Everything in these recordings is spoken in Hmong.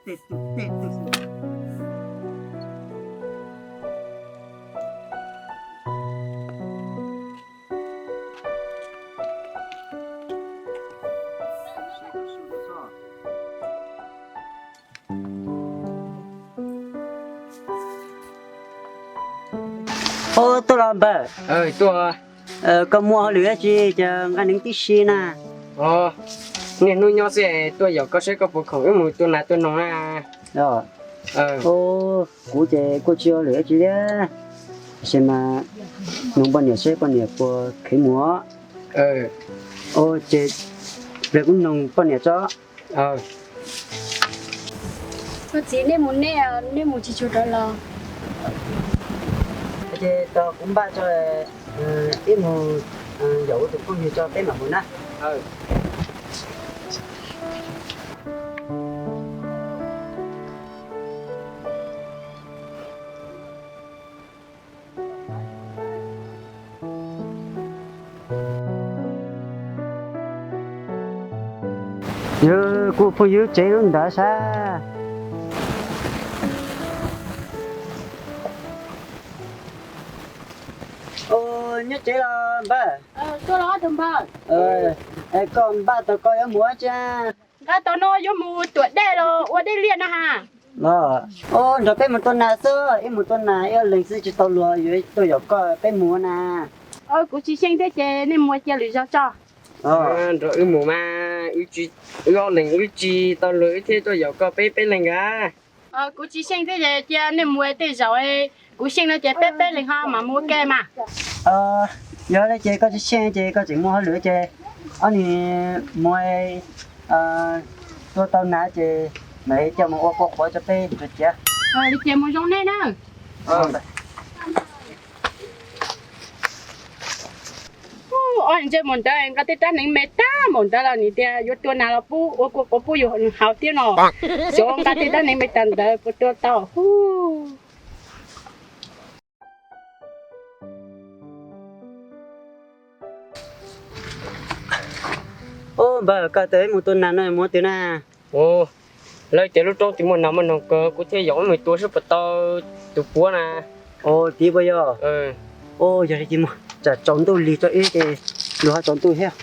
Tej tug tej tug xwb. Ub, tuaj los npawg. Tuaj. Koj muaj hauj lwm dab tsi ces nqa neev tib si na? Niaj hnub nyob xwb, tuaj yaum koj saib koj puas khoom wb mus tua nas tua noog na. Kuv ces kuj tsis ua hauj lwm dab tsi thiab, tab sis mas noog poj niam saib poj niam puas kheev mus. Ces pliag kuv noog poj niam tso. Koj txiv, nej mus nej, nej mus tsis tshua rov los. Ces tos kuv npaj tso, ib mus yaum kuv tus phooj ywg tso peb mam mus na. Yog kuv phooj ywg tsev lub ntawd sab. Nyob tsev los npawg? Koj npaj tau koj yuav mus ua tsi? Nqa tau no yuav mus tuam dej los ua dej liaj na has. Nrog peb mus tua nas xwb, ib mus tua nas ib ob leeg xwb tsis tau luag, yuav tuaj yaum koj peb mus na. Kuv tsis xyeej thiab ces nej mus cia lwm zaug tso. Nrog wb mus mas, wb ob leeg wb tsis tau luag wb thiaj tuaj yaum koj peb peb leeg a. Kuv tsis xyeej thiab ces cia nej mus tej zaum, kuv xyeej no ces peb peb leeg ho mam mus ua ke mas. Yog li ces koj tsis xyeej ces koj tseem muaj hauj lwm ces ob leeg mus tua tau nas ces mam li coj mus ua kua quav rau peb nrog ciav. Li ces mus zoo nej na. Ua ntej mus ntawd nqa tej rab hneev me tag npaum ntawd los nim tias yuav tua nas los pub ua kua quav pub yus haus thiab no. Xyov nqa tej rab hneev me tag ntawd puas tua tau. Ub npawg, koj tias wb mus tua nas no mus twg na? Lawv cov lub roob twg muaj nas muaj noog kawg kuv thiaj yaum wb mus tua saib puas tau tus puav na. Tiv puas yog? Yog li ces mus, tsam tsaus ntuj lig tso ib ces luag ho tsaus ntuj thiab.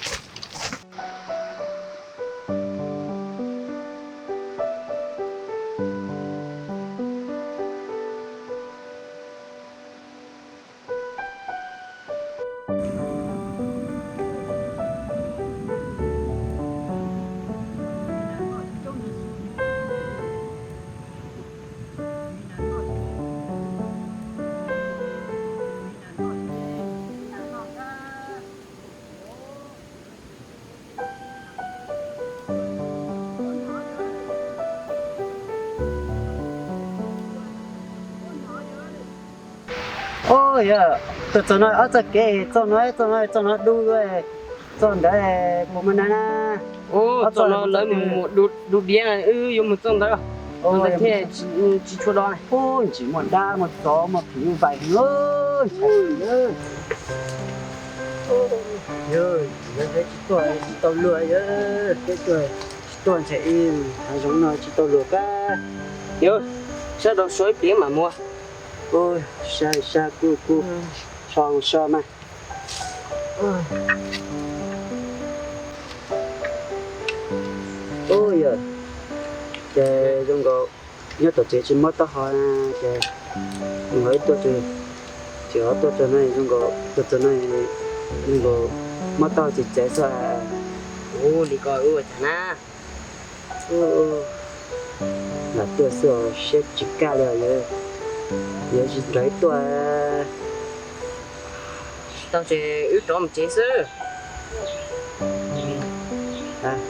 Ub, yog tuaj txog no ob txoj kev, txoj no, txoj no, txoj no dub, txoj ntawd puas muaj nas na? Txoj no lawv mus du diav, wb yuav mus txoj ntawd, ntawd thiaj tsis tshua do. Ub, ntsis muaj dab muaj tsov muaj phim nyuj vais heev. Yog tsis tuaj tsis tau luag, yog peb tuaj tsis tuaj ntshe ib hav zoov no tsis tau luag kab. Yog sab rau so ib pliag mam mus. Ub, sab sab kuj kuj so so mas. Ub, yog ces zoo nkaus nyob tom tsev tsis mob taub hau na, ces zoo nkaus ib tuaj txog, ces ho tuaj txog no zoo nkaus, tuaj txog no zoo nkaus mob taub hau txav txav xwb. Ub, li ko wb ua cas na? Lam tuaj xwb siab tsis kaj li os, yog tsis nrog wb tuaj. Tsis tau ces wb rov mus tsev xwb.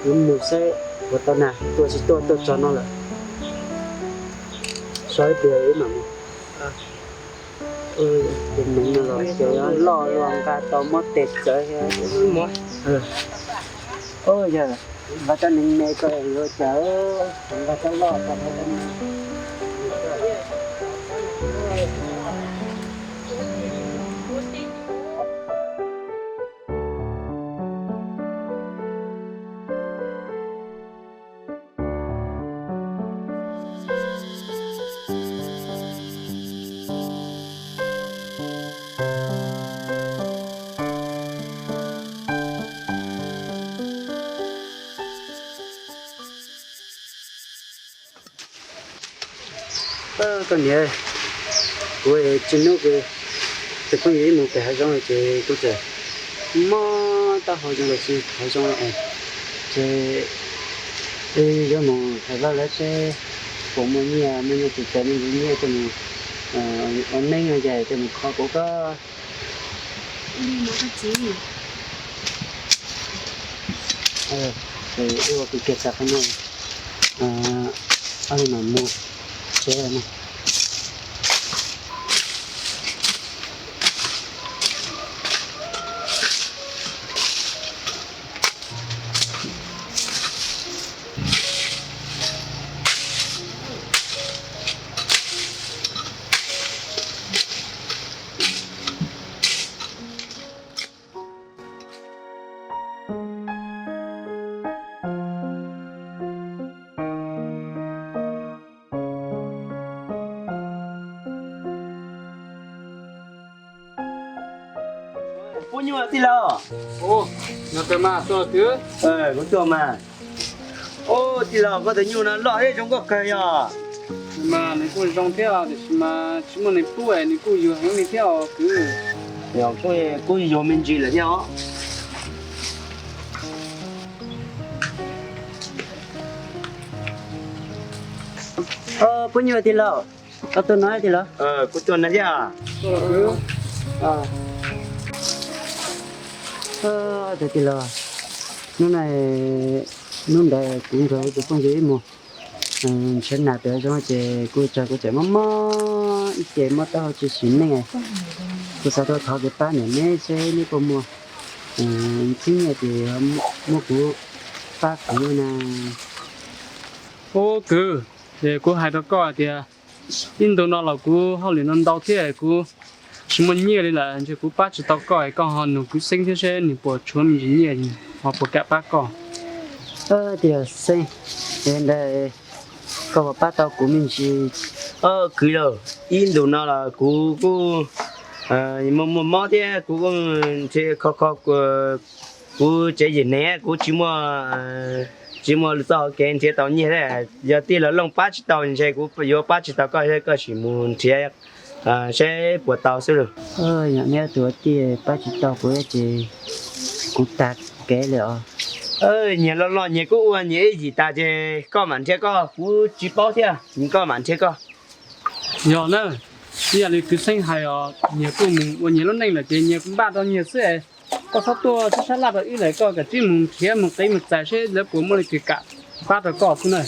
Wb mus saib puas tau nas, tuaj tsis tuaj tuaj txog no lawm. So ib pliag wb mam mus. Tus neev no los ces loj luaj nqa tau muab tes txawv thiab. Yog nqa cov neev me ko yuav cas, nqa cov loj ko. Koj niam, kuv tsis hnub kuv tus phooj ywg wb mus pem hav zoov ces kuv txawm mob taub hau zoo los sis hav zoov es ces wb yuav mus hais Vaj lawv seb puas muaj nyiaj, muaj nyiaj tsis txais me ntsis nyiaj coj mus ua neeb no ces coj mus kho kuv koj. Wb ua kwv kiag tag qhov no, wb mam mus tsev no. Pub nyuj tij laug. Kuv tuaj mas. Tij laug, koj tus nyuj no loj thiab zoo nkauj kawg yog. Mas nws kuj zoo thiab tiam sis mas tsis muaj neeg pub, nws kuj yuag heev li thiab os kwv. Yog kuj yuag me ntsis lawm thiab os. Pub nyuj tij laug, koj tuaj no tij laug? Kuv tuaj no thiab. Tij laug, hnub no hnub ntawd kuv nrog kuv tus phooj ywg wb mus nrhiav nas pem hav zoov ces kuv tsam kuv txawm mob mob ib ce mob taub hau tsis sim neej. Kuv xav tuaj thov kev pab niam neb seb neb puas muaj txhiab nyiaj ces muab kuv pab kuv na. Ub kwv, es kuv hais rau koj tias ib ntu no los kuv hauj lwm no ntau thiab kuv tsis muaj nyiaj li lawm, ntshe kuv pab tsis tau koj, koj ho nug kwv Xeeb thiab seb nws puas tshuav me ntsis nyiaj ho puas kam pab koj. Tij laug Xeeb, ntawd koj puas pab tau kuv me ntsis? Kwv lauj, ib ntu no los kuv kuj muaj muaj mob thiab kuv kuj nrhiav kho kho kuv tsev yim neeg kuv tsis muaj, tsis muaj lus txoj hauv kev nrhiav tau nyiaj thiab. Yog tij laug Looj pab tsis tau ntshe kuv yuav pab tsis tau koj, koj sim mus nrhiav seb puas tau xwb lauj. Yog neb tus ua tij pab tsis tau kuv ces kuv tag kev li os. Nyias los los nyias kuj ua nyias ib yim tas ces koj mam nrhiav koj, kuv tsis paub thiab, koj mam nrhiav koj. Yog na, ib yam li kwv Xeeb hais os, nyias kuj mus ua nyias lub neej lawm ces nyias kuj npaj rau nyias xwb es. Koj txhob tuaj sab sab laj rau wb lawm, koj kav tsij mus nrhiav mus qiv mus txais seb lawv puas muaj leej twg kam pab rau koj xwb na.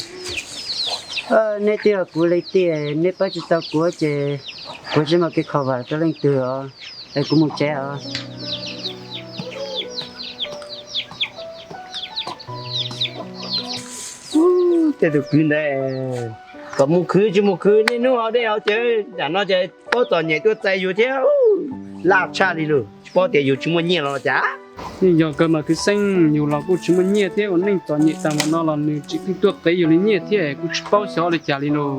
Neb twb yog kuv leej tij, neb pab tsis tau kuv ces kuv tsis muaj kev kho vam rau leej twg os, es kuv mus tsev os. Tej tus kwv ntawd, kom mus khwv tsis mus khwv, niaj hnub hauv dej hauv cawv, tam no ces paub txom nyem tuaj txais yus thiab, laj tshaj li lus, tsis paub tias yus tsis muaj nyiaj los cas. Yeej yog kawg mas kwv Xeeb, yus los kuj tsis muaj nyiaj thiab ua neej txom nyem tas mus no los nws tseem tuaj qiv yus li nyiaj thiab, kuj tsis paub xyov ua li cas li lauj.